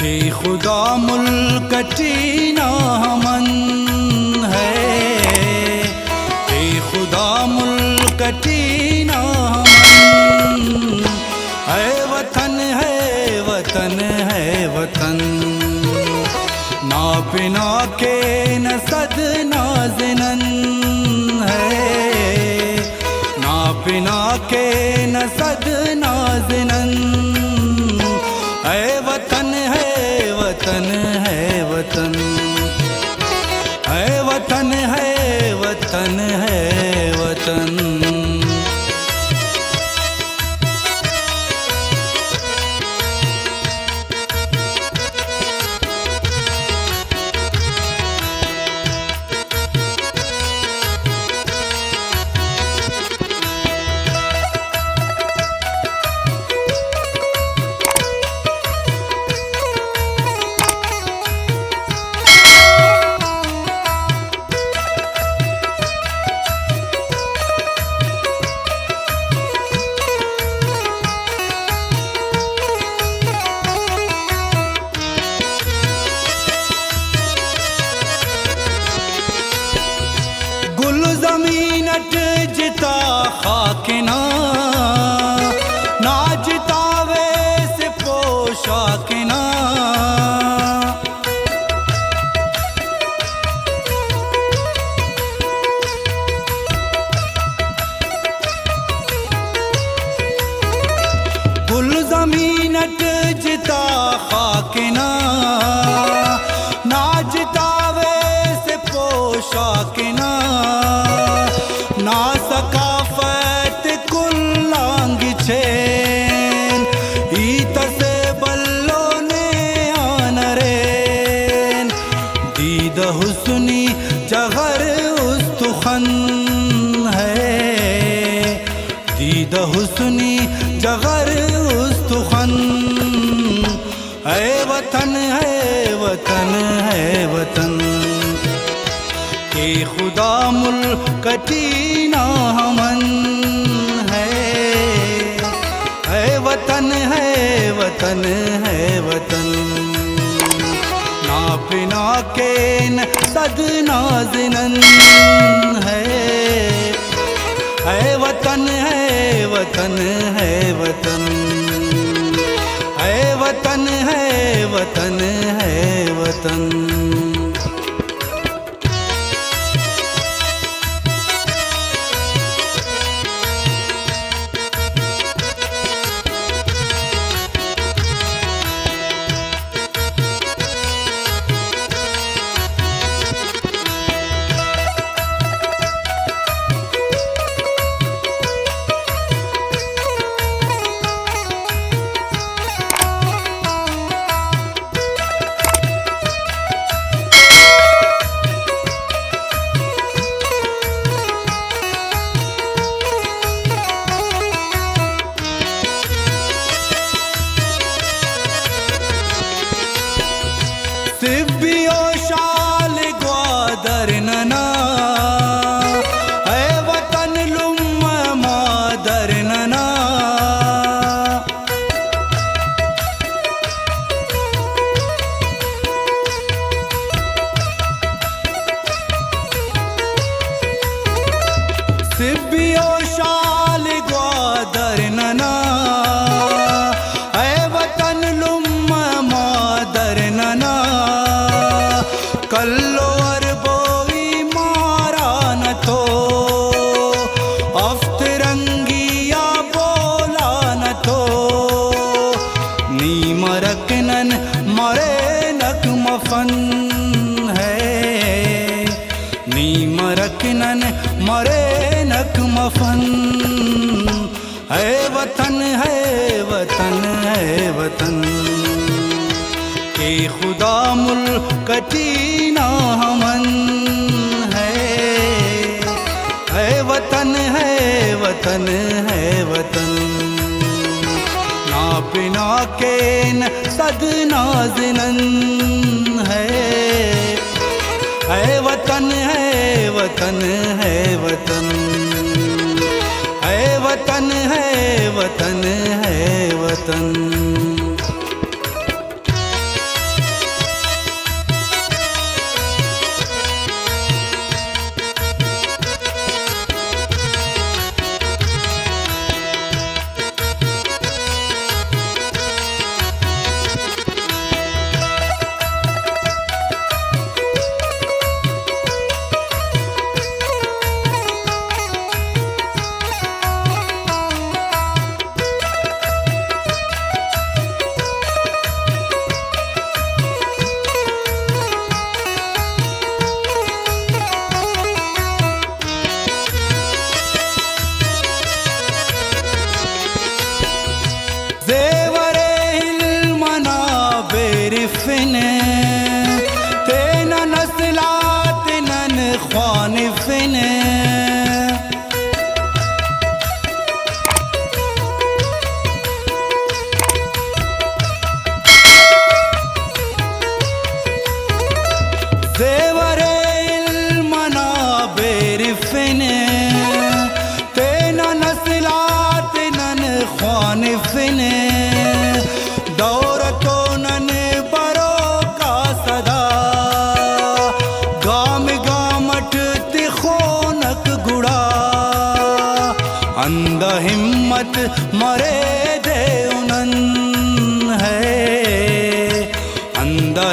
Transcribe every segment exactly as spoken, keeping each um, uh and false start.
اے خدا ملک ٹی نا امن ہے، اے خدا ملک ٹی نا امن۔ اے وطن، اے وطن، اے وطن، نا پنا کین صد نازنن ہے، نا پنا کین صد نازنن۔ اے وطن، اے وطن، اے وطن، اے وطن، اے وطن، اے وطن۔ گل زمین اٹ جتا خاک نا، نا جتا ویس پوشاک نا۔ گل زمین اٹ جتا خاک نا، نا جتا ویس پوشاک نا، نا ثقافت کل آن گچین، ہیت اسے بھلو نے آن ارین۔ دید حسنی جغر استخوان ہے، دید حسنی جغر استخوان۔ اے وطن، اے وطن، اے وطن، اے خدا ملک ٹی نا امن ہے۔ اے وطن، اے وطن، اے وطن، نا پنا کین صد نازنن ہے۔ اے وطن، اے وطن، اے وطن، اے وطن، اے وطن، اے وطن۔ سبی و شال گوادر ننا، اے وطن لمہ مادر ننا۔ سبی و شال گوادر ننا، اے وطن لمہ مادر ننا۔ کلو اربوئی ماران تو، ہفت رنگی آ بولان تو، نی مرک نن مرینک مفن ہے، نی مرک نن مرینک مفن۔ اے وطن، اے وطن، اے وطن، اے خدا ملک ٹی نا امن ہے۔ اے وطن، اے وطن، اے وطن، نا پنا کین صد نازنن ہے۔ اے وطن، اے وطن، اے وطن، اے وطن، اے وطن، اے وطن۔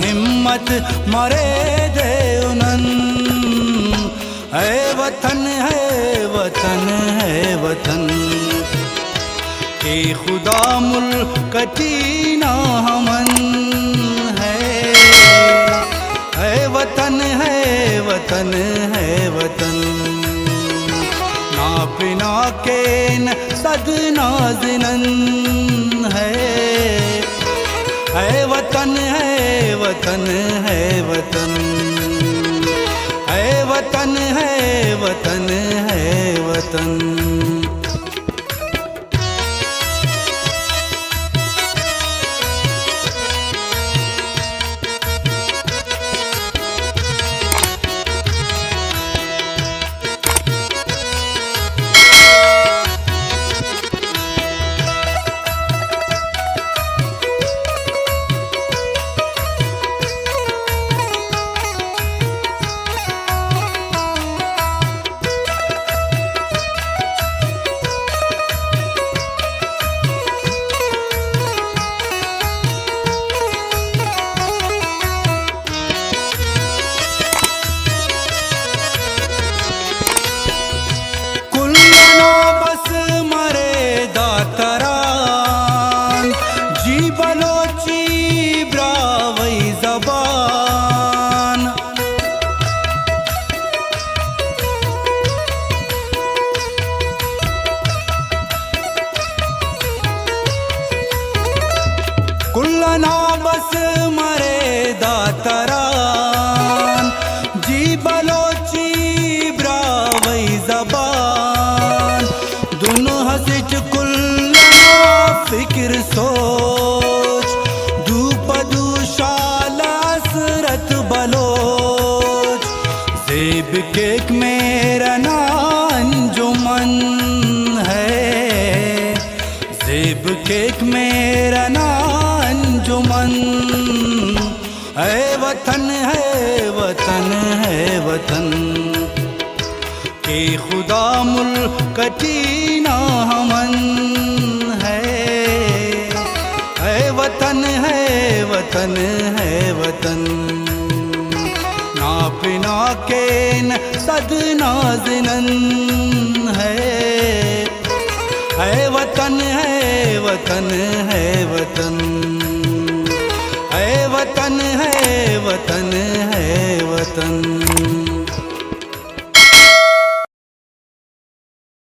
ہمت مرے دے انن۔ اے وطن، اے وطن، اے وطن، اے خدا ملک ٹی نا امن ہے۔ اے وطن، اے وطن، اے وطن، نا پنا کین صد نازنن ہے۔ اے وطن، اے وطن، اے وطن، اے وطن، اے وطن، اے وطن۔ کل ئنا بس مرے دا تران، جی بلوچی براہوئی زبان۔ کل ئنا بس مرے دا تران، جی بلوچی براہوئی زبان۔ دن اسٹ کل ئنا فکر سوچ، دو پہ دو شال حسرت بلوچ۔ زیب کیک مہر ئنا انجمن ہے، زیب کیک مہر ئنا انجمن۔ اے وطن، اے وطن، اے وطن، کہ خدا ملک ٹی نا امن ہے۔ اے وطن، اے وطن، اے وطن، نا پنا کین صد نازنن ہے۔ اے وطن، اے وطن، اے وطن، اے وطن، اے